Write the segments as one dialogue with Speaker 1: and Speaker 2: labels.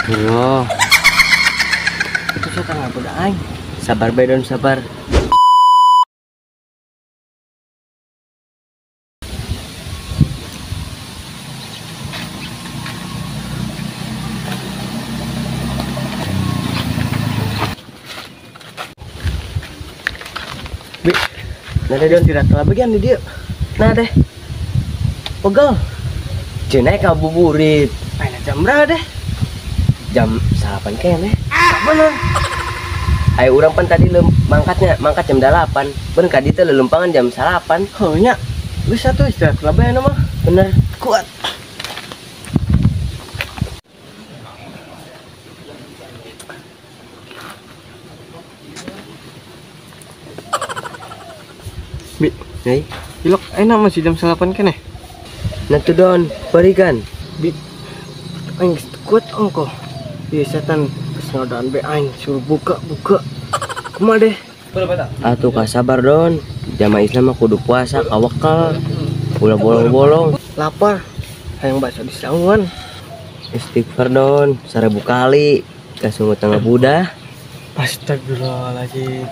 Speaker 1: Bro. Itu setan ngagoda aing. Sabar bae Don, sabar. Bi, nah deh Don tidak telah bagian di dia. Nah deh. Pegel. Cenah ngabuburit. Ayeuna jam berapa deh? Jam 8 kayaknya. Bener. Ayo urang pan tadi mangkatnya, mangkat jam 8. Ben ka dieu teh lelempangan jam 8. Heuh nya. Geus atuh istirahat lah bae mah. Bener. Kuat.
Speaker 2: Bi,
Speaker 1: hei.
Speaker 2: Ilok enak masih jam 8 keneh.
Speaker 1: Nah tuh Don, berikan.
Speaker 2: Bi, aing kuat ongkoh. Iya setan geus ngodaan be aing suruh buka-buka. Kumaha deh?
Speaker 1: Atuh ka sabar Don. Jamaah Islam mah kudu puasa kawekal. Ulah bolong-bolong.
Speaker 2: Lapar. Hayang bakso di sanguan.
Speaker 1: Istighfar Don, 1000 kali. Kasungut tengah budah.
Speaker 2: Astagfirullahaladzim.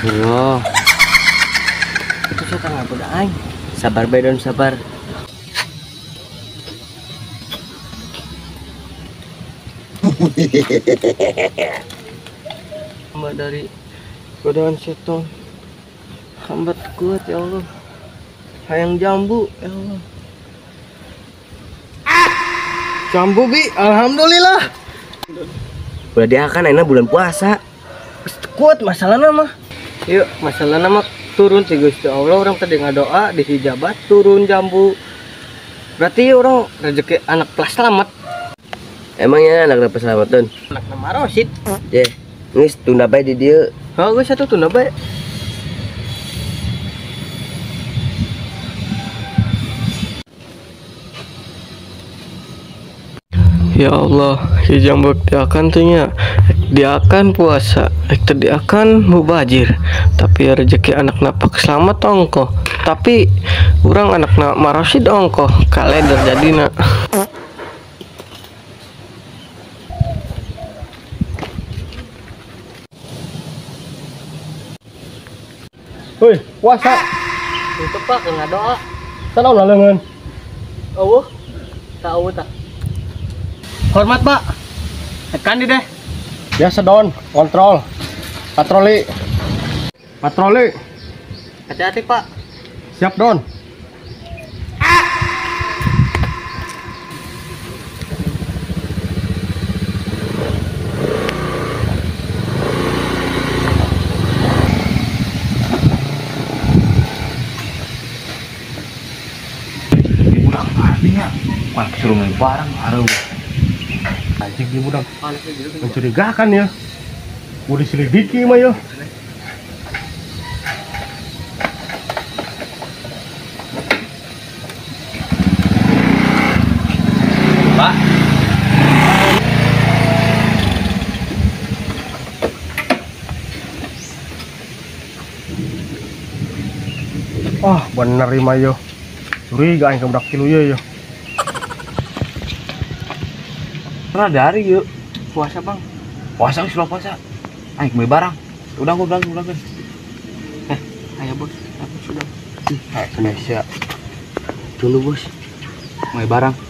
Speaker 1: Bro.
Speaker 2: Itu setan ngagoda aing.
Speaker 1: Sabar bae Don, sabar.
Speaker 2: Hamba dari godaan setan. Hamba kuat ya Allah. Hayang jambu ya Allah. Jambu bi, alhamdulillah.
Speaker 1: Udah diakan enak bulan puasa.
Speaker 2: Kuat masalah nama. Yuk, masalah nama turun ti Gusti Allah, orang tadi ngadoa dihijabat turun jambu. Berarti orang rezeki anak pelas selamat.
Speaker 1: Emangnya anak dapat selamat Don?
Speaker 2: Anak nama Rosid.
Speaker 1: Ye, geus tunda bae di dieu.
Speaker 2: Heuh, geus atuh tunda bae. Ya Allah, si jambu diakan teh nya. Diakan puasa, teu diakan mubajir. Tapi rezeki anak napak selamat ongkoh. Tapi urang anakna marosid ongkoh, kalender jadina.
Speaker 3: Hei, puasa.
Speaker 2: Itu Pak ngadoa.
Speaker 3: Sanaon laleungeun?
Speaker 2: Eueuh. Tah eueuh tah. Hormat Pak. Tekan di deh.
Speaker 3: Biasa Don, kontrol. Patroli. Patroli.
Speaker 2: Hati-hati Pak.
Speaker 3: Siap Don.
Speaker 4: Bukan suruh beli barang baru.
Speaker 3: Anjing di budak. Mencurigakan ya. Udah diselidiki mah ya.
Speaker 4: Pak.
Speaker 3: Ah, bener mah yo. Curiga aing ka budak tilu ye yo.
Speaker 4: Pernah dari yuk.
Speaker 2: Puasa Bang.
Speaker 4: Puasa wis puasa. Aing beli barang. Udah gua bilang.
Speaker 2: Ayo bos, aku sudah.
Speaker 4: Indonesia.
Speaker 1: Tunggu bos.
Speaker 4: Beli barang.